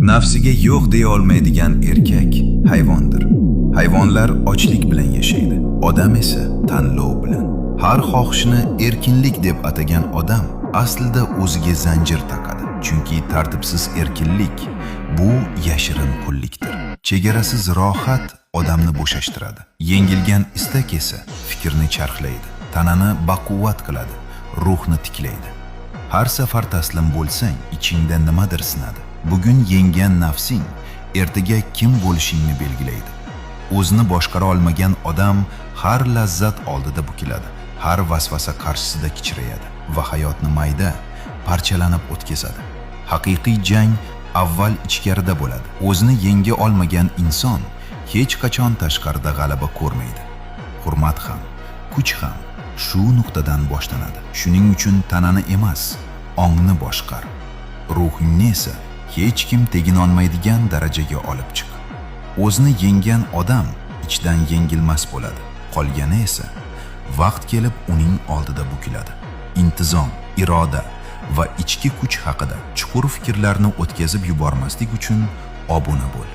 Nafsiga yo'q deya olmaydigan erkak hayvondir. Hayvonlar ochlik bilan yashaydi, odam esa tanlov bilan. Har xohishni erkinlik deb atagan odam aslida o'ziga zanjir taqadi. Chunki tartibsiz erkinlik bu yashirin qullikdir. Chegarasiz rohat odamni bo'shashtiradi. Yengilgan istak esa fikrni charxlaydi, tanani baquvvat qiladi, ruhni tiklaydi. Har safar taslim bo'lsang, ichingda nimadir sinadi. Bugun yenggan nafsing ertaga kim bo'lishingni belgilaydi. O'zini boshqara olmagan odam har lazzat oldida bukiladi, har vasvasa qarshisida kichrayadi va hayotni mayda parchalanib o'tkazadi. Haqiqiy jang avval ichkarida bo'ladi. O'zini yenga olmagan inson hech qachon tashqarida g'alaba ko'rmaydi. Hurmat ham, kuch ham shu nuqtadan boshlanadi. Shuning uchun tanani emas, ongni boshqar. Ruhingni esa hech kim teginolmaydigan darajaga olib chiq. O'zini yenggan odam ichdan yengilmas bo'ladi. Qolgani esa vaqt kelib uning oldida bukiladi. Intizom, iroda va ichki kuch haqida chuqur fikrlarni o'tkazib yubormaslik uchun obuna bo'l.